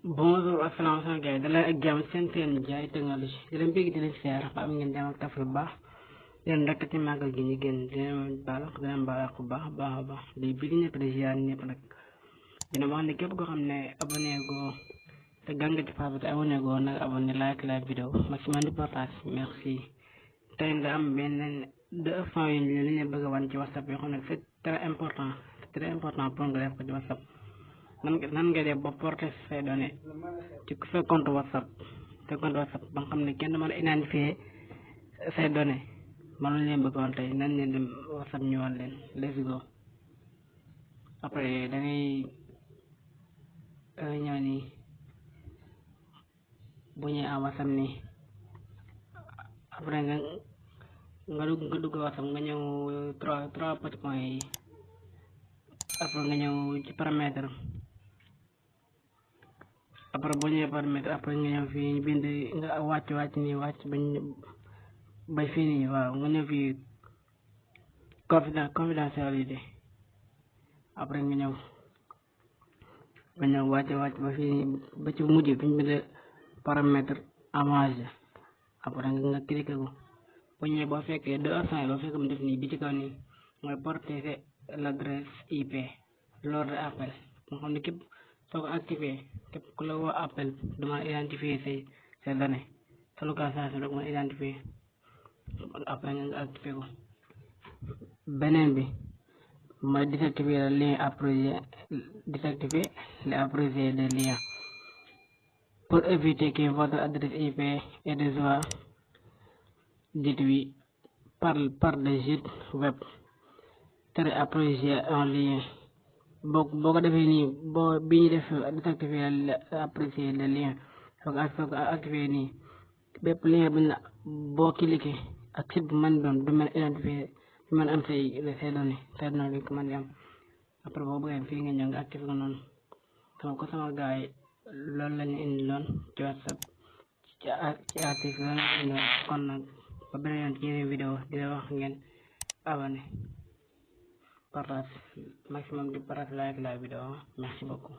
Bonjour, asalaamaaleykum gars yi daleen ak jàmm seen Ndiaye Technologie di leen bëgg di leen siyaar ba am ngeen jàmm ak taf lu baax di leen rekk ci màggal gi ñu génn di leen baal ak bu baax a baax di bëgg ñëpp di ziar ñëpp nag dina wax ne képp koo xam ne abonné goo te gan nga ci Fafa te abonné goo nag abonné like la vidéo maximum de partage merci. tey nga am benn 2 points yu ñu leen bëgg a wan ci WhatsApp yoo xam ne c'est très important pour nga def ko ci WhatsApp. nan nga def ba porter say données ci sa compte WhatsApp ba nga xam ne kenn du mën a identifier say données man lañ leen bëggoon tey nan leen dem WhatsApp ñëwal leen let's go. après dangay ñëw nii bu ñëwee en WhatsApp nii après nga dugg WhatsApp nga ñëw trois petits points yi après nga ñëw ci paramètre. après boo ñëwee paramètre après nga ñëw fii ñu bind nga wàcc nii ba fii nii waaw nga ñëw fii confidentialité après nga ñëw wàcc ba fii nii ba ci mujj fi ñu bind paramètre avancé après nga cliqué ko boo ñëwee boo fekkee 2 options boo fekkee mu def nii bi ci kaw nii mooy protéger l'adresse IP lors de appel nga xam ne képp soo ko activé képp ku la woo appel du ma identifier say données sa localisation rek ma identifier après nga activé ko. beneen bi mooy désactiver le lien apprécié des liens pour éviter que votre adresse IP est déjà détruite par des sites web très appréciés en lien. boo ko defee nii bi ñu def désactiver apprécier le lien soo ko activer nii bépp lien bi na boo cliquer ak site bu mën doon du mën identifier du mën am say données duñ ko mën di am. après boo bëggee fii nga ñëw nga activer ko noonu sama gars yi loolu lañu indi loon ci WhatsApp ci article loolu lañu indi loon kon nag ba beneen yoon ci yeneen vidéo di la wax ngeen abonné partage maximum de partage like la vidéo merci beaucoup.